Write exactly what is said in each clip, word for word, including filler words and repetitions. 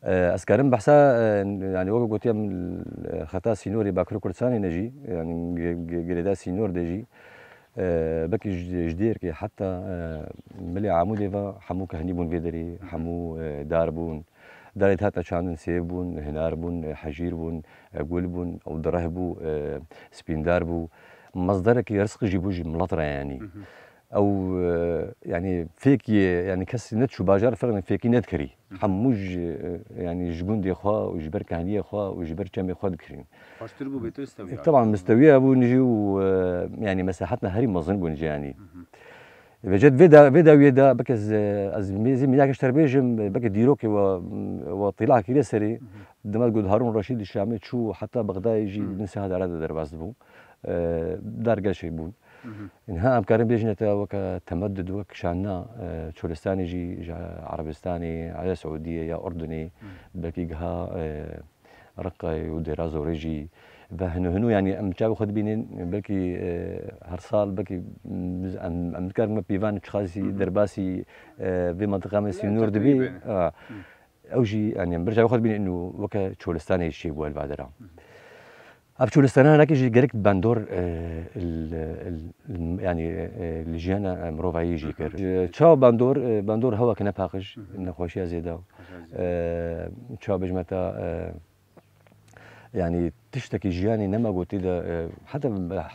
E, ez karim behsa, e, yani wek gotiye min, e, xeta sînorê Bakur Kurdistanê ne jî, yani gi-, gi-, girêda sînor de jî, e, belkî ji, ji dêrkê heta, e, milê Amûdê ve hemû kehnî bûn vê derê, hemû, e, dar bûn. Darê dihatina çandin sêv bûn, hinar bûn, e, hejîr bûn, e, gul bûn, ew direh bû, e, spîndar bû. Mezderekî rizqî jî bû ji milet re yanî. Ew, e, yanî fêkî, yanî kes nediçû bajar ferqin fêkî nedikirî. Hemû ji, e, yanî ji gundê xwe û ji ber kehniyê xwe û ji ber çemê xwe dikirîn. Xweştir bû, bêtir stewî. E, teban mistewiya bûn jî û, e, yanî meslahetina herî mezin bûn jî yanî. Vêcet vê da-, vê dawiyê de belkî ez, ez mê-, zî mînakê ji te re bêjim, belkî dîrokê we, we tîla kirê serê, dema got Harûn Reşîd ji Şamê çû heta Bexdayê jî bin sehada re de derbas dibû. E, dar gel şey bûn. Niha em karin bêjine te weke temeddud, wek şanna, e, Çolistanê jî ji Erebistanê, ya Seûdiyê, ya Urdunê, belkî giha, e, Reqayê û Dêra Zorê jî ve hino hino, yanî em çavê xwe dibînin, belkî, e, her sal, belkî biz, em, em dikarin me pîvan çiqasî derbasî, e, vê mentiqa me sînor dibî. Ew jî, yanî em bir çavê xwe dibînin û weke Çolistanê çêbû elvadera. Ev Çolistana hinekî jî gerek bandor, e, l-, l-, yanî, e, li jiyana, e, mirovayî jî kir. E, çawa bandor, e, bandor hewa kine paqij, nexweşiya zêde. E, çawa bêjme te, e, yanî tiştekî jiyanî nema gotî de, e, heta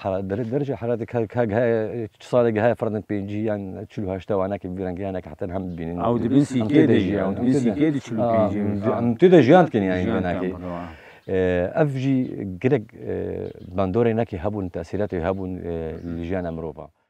hera-, dere-, derece herate ka, ka gihe, çi salê gihe ferdin pêncî yan çil û heşta wanakî vî rengî yanakî heta hem dibînin. Ew dibin sîkê de jî, ew dibin sîkê de çil û pêncî. Em tê de jiyan dikin yanî binakî. E, ev jî gerek, e, bandorê nekî hebûn, tesîratê hebûn, e, li jiyana mirova.